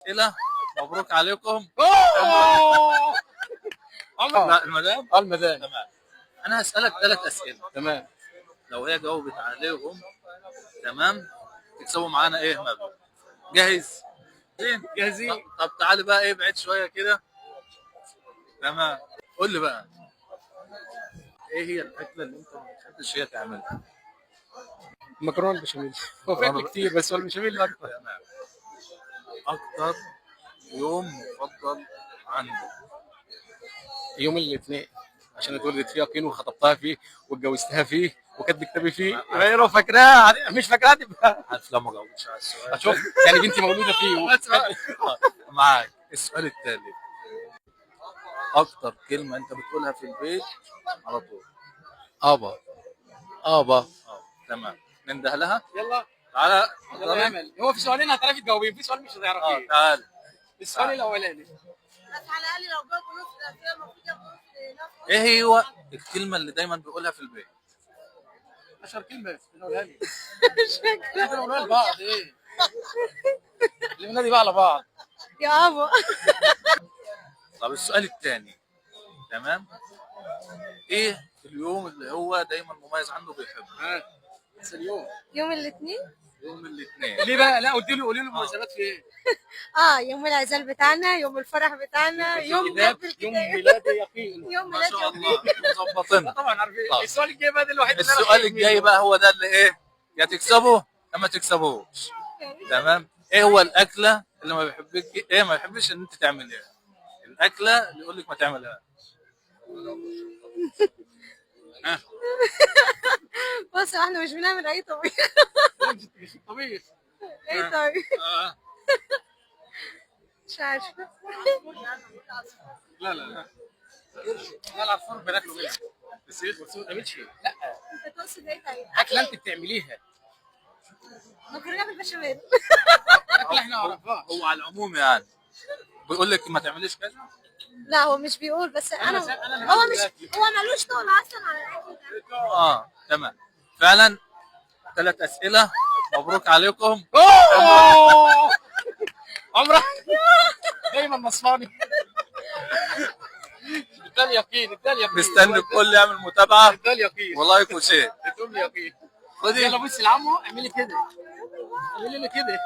اسئلة، مبروك عليكم. أوه! لا المدام. اه المدام. تمام، انا هسالك ثلاث اسئله. تمام. لو هي جاوبت عليهم تمام تكسبوا معانا ايه مبلغ. جاهز؟ زين. جاهزين. طب تعالي بقى، ايه بعيد شوية كده. تمام، قول لي بقى ايه هي الاكلة اللي انت ما بتحبش هي تعملها؟ مكرونه البشاميل. هو في اكل كتير بس هو البشاميل اكتر. تمام. اكتر يوم مفضل عندك؟ يوم الاثنين، عشان اتولدت فيه يقين وخطبتها فيه واتجوزتها فيه وكاتب كتابي فيه. هي لو فاكراها، مش فاكراها تبقى عارف لو ما جاوبتش على السؤال. اشوف يعني بنتي مولودة فيه. معاك. السؤال التالي، اكتر كلمة انت بتقولها في البيت على طول؟ ابا ابا. اه تمام، ننده لها. يلا. تعالى. يلا اعمل. هو في سؤالين هتعرفي تجاوبين، في سؤال مش هتعرفيه. تعال. السؤال الاولاني. بس على الاقل لو جاوبوا نص الاسئلة المفروض ياخدوا نص. ايه هو الكلمة اللي دايما بيقولها في البيت؟ اشهر كلمة بنقولها لي. مش فاكره. بنقولها لبعض ايه؟ اللي بنادي بقى على بعض. يا ابا. طب السؤال الثاني، تمام، ايه اليوم اللي هو دايما مميز عنده بيحبه؟ ها بس اليوم. يوم الاثنين. يوم الاثنين. ليه بقى؟ لا قلت له، قولي له المناسبات في ايه؟ يوم العزال بتاعنا، يوم الفرح بتاعنا، يوم الكتاب، كتب يوم الكتاب، ميلاد يقين. يوم ما ميلاد شاء يوم. الله مظبطين. طبعا عارفين. طب. السؤال الجاي بقى ده الوحيد اللي أنا السؤال خايف الجاي منه. بقى هو ده اللي ايه، يا تكسبه يا ما تكسبوش. تمام، ايه هو الاكلة اللي ما بيحبك، ايه ما بيحبش ان انت تعمليها؟ الاكلة اللي يقول لك ما تعملها. ها. بص احنا مش بنعمل اي طبيخ. لا، مش الطبيخ. اي طبيخ. آه. مش عارفه. لا لا لا لا، العصفور بناكله منها. فسيخ؟ بس ما تعملش. لا. انت تقصد ايه طيب؟ اكله انت بتعمليها. مكرونه بالبشاميل. اكله احنا ما نعرفهاش. هو على العموم يعني بيقول لك ما تعمليش كذا. لا هو مش بيقول، بس انا أنا هو مش هو ملوش طول اصلا على الاكل ده. تمام، فعلا ثلاث اسئلة، مبروك عليكم. أوه! عمرك دايما نصفاني. ده اليقين، ده اليقين. مستني الكل يعمل متابعه ده اليقين. و like و share. تقول لي يقين. خدي. يلا بصي لعمو، اعملي كده، اعملي لي كده.